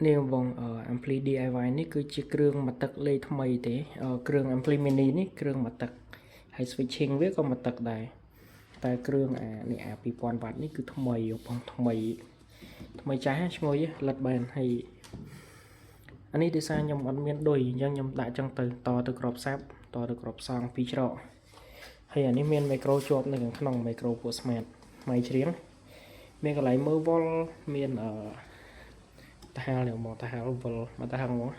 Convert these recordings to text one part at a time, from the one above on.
នេះបង Ampli DIY នេះគឺជាគ្រឿងមកទឹកលេខថ្មីទេគ្រឿង Ampli Mini នេះគ្រឿងមកទឹកហើយ switching វាក៏មកទឹកដែរតែគ្រឿងអានេះអា2000វ៉ាត់នេះគឺថ្មីបងថ្មីថ្មីចាស់ឈ្ងុយលិតបានហើយអានេះដោយសារខ្ញុំអត់មានឌុយអញ្ចឹងខ្ញុំដាក់ចឹងទៅតទៅក្របសាប់តទៅក្របសងពីរច្រកហើយអានេះមានមីក្រូជាប់នៅខាងក្នុងមីក្រូពួក smart ថ្មីច្រៀងមានកន្លែងមើលវ៉ុលមានអឺ តាហាលនេះមកតាហាលវល់មកតាហាលមក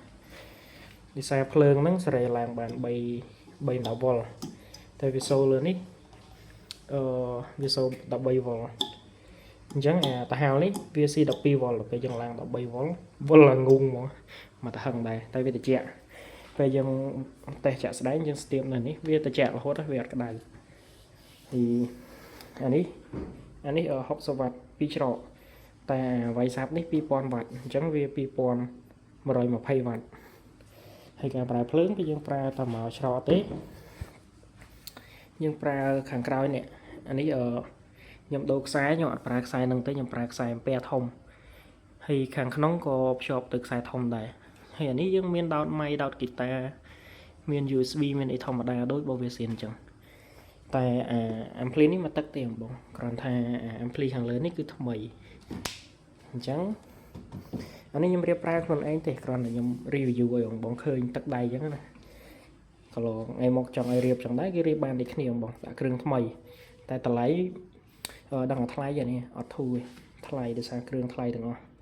និសាភ្លើងហ្នឹងសេរីឡើងបាន3 3 10វ៉ុលតែវាសូលើនេះអឺវាសូ13វ៉ុលអញ្ចឹងអាតាហាលនេះវាស៊ី12វ៉ុលដល់ពេលយើងឡើង13វ៉ុលវ៉ុលឡើងងងហ្មងមកតាហឹងដែរតែវាត្រជាក់ពេលយើងតេស្តចាក់ស្ដែងយើងស្ទាបនៅនេះវាត្រជាក់រហូតវាអត់ក្តៅហើយអានេះអានេះ60វ៉ាត់ពីរច្រក តែវាយសាប់នេះ2000វ៉ាត់អញ្ចឹងវា2120វ៉ាត់ហើយការប្រើភ្លើងគឺយើងប្រើតែមកច្រកទេយើងប្រើខាងក្រោយនេះអានេះអឺខ្ញុំដូរខ្សែខ្ញុំអត់ប្រើខ្សែហ្នឹងទេខ្ញុំប្រើខ្សែអំពែធំហើយខាងក្នុងក៏ភ្ជាប់ទៅខ្សែធំដែរហើយអានេះយើងមានដោតម៉ៃដោតហ្គីតាមាន USB មានអីធម្មតាដូចរបស់វាសៀនអញ្ចឹងតែអា ampli នេះមកទឹកទេបងគ្រាន់ថាអា ampli ខាងលើនេះគឺថ្មីអញ្ចឹងអានេះខ្ញុំរៀបប្រើខ្លួនឯងទេគ្រាន់តែខ្ញុំ review ឲ្យបងបងឃើញទឹកដៃអញ្ចឹងណាក៏ឡងថ្ងៃមកចង់ឲ្យរៀបចង់ដែរគេរៀបបានដូចគ្នាបងដាក់គ្រឿងថ្មីតែតម្លៃដឹងតែថ្លៃអានេះអត់ធូរទេថ្លៃដោយសារគ្រឿងថ្លៃទាំងអស់។